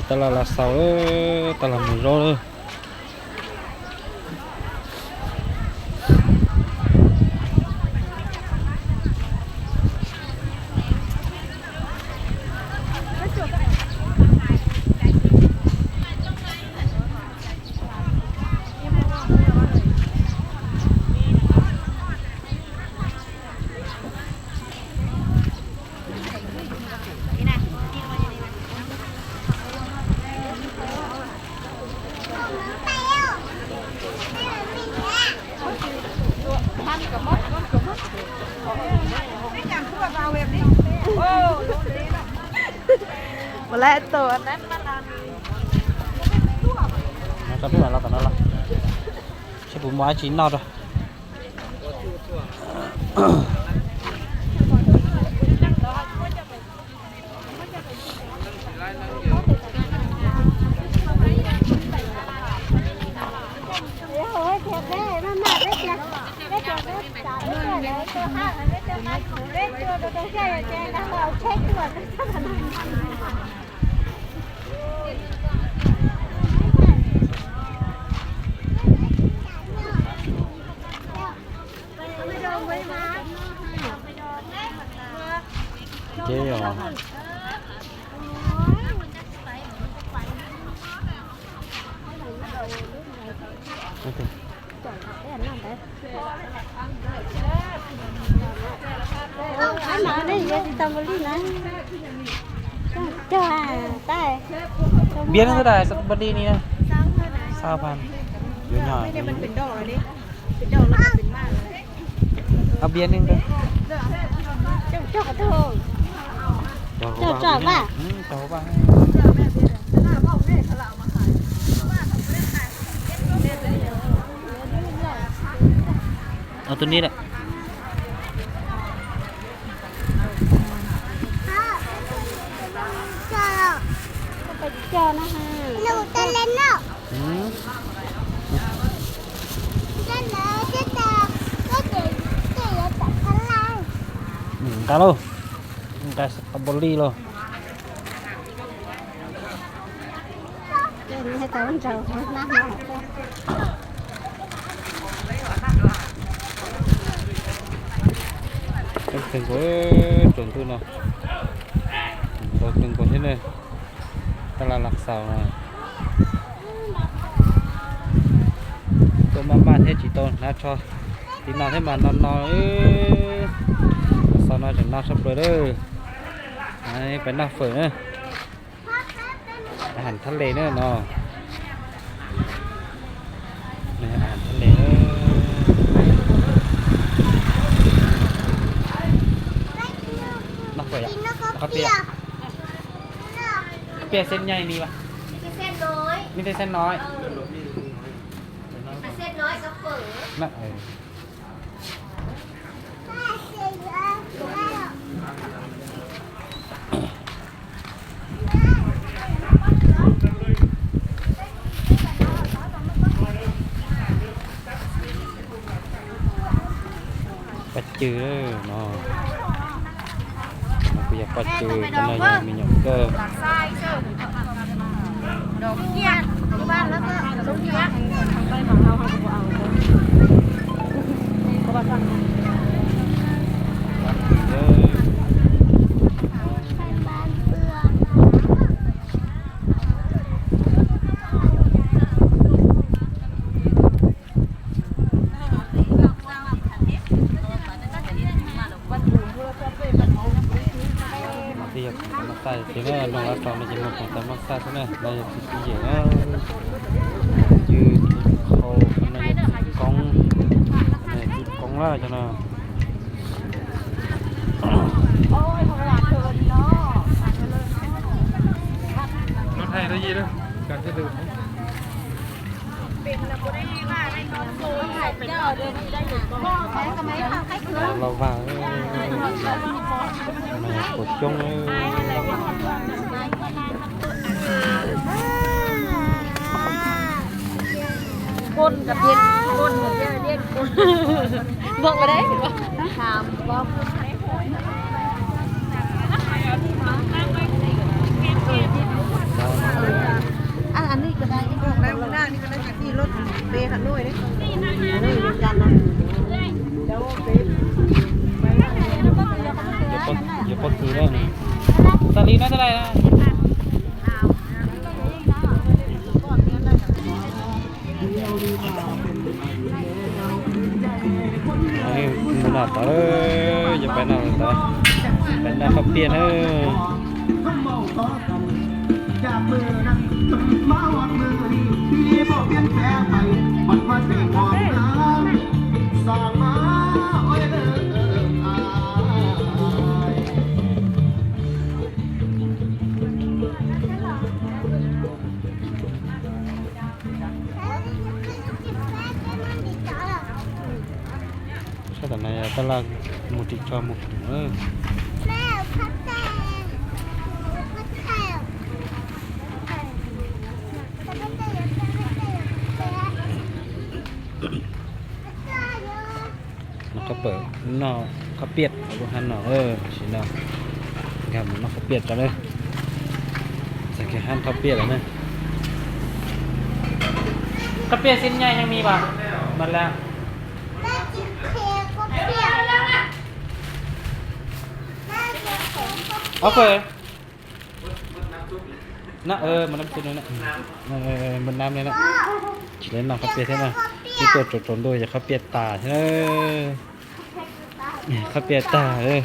Tab laj los xaus, tab laj mus zaub lawm. Ua lawm tus, no tso peb mam los tom no los, seb puas muaj dab tsi noj rau. Ces yog Biab ne ntawd, strawberry ni na, xab phan, yuav nyob. Biab ne ntawd. Cog hauv vaj. Tus ni lawm. Nqa lauj, nqa strawberry lauj. Tseem nkaus, tsaus ntuj no, tsaus ntuj nkaus thiab ne. Tab laj los xaus no, tuaj maj maj thiab tsis tau hnav tsho, tiv no thiab mas no no. Xaus no tseem no tshaj plaws lawm. Peb noj fawm na. Aas has thab le na no. Aas has thab le. Noj fawm yom? Qhov tias, qhov tias xeb nyaij ni vas, nej tej xeb no. Pob cw no, no kuj yog pob cw, cov no yog me nyuam kawj. Twb yog khoom tau maj xaj ces na, noog lawv tso no ces muag khoom tau maj xaj xwb na, no yog txiv kwv yawm na, yog txiv qhau, no yog txiv koob, txiv koob lawm cov no. Los vaj, no yog kaus xyoob. Yog pob kws na. Xas lis no tab lais na? Mus no tod, yog peb no tod, peb noj qhov piaj na. Sab tom no yog tab laj mus tim tso mus. Noj qhov pam, noj qhov piaj, lub hab no, tam sim no nkag mus noj qhov piaj tso na. Txog kiag hab qhov piaj lawm na. Qhov piaj xib nyaj yeej mis vas, mas las. Ov, mus nab xub no, mus nab li na. Tsis tau noj qhov piaj thiab na, twb tuaj tsaus tsaus ntuj yog qhov piaj tas thiab. Qhov piaj tag.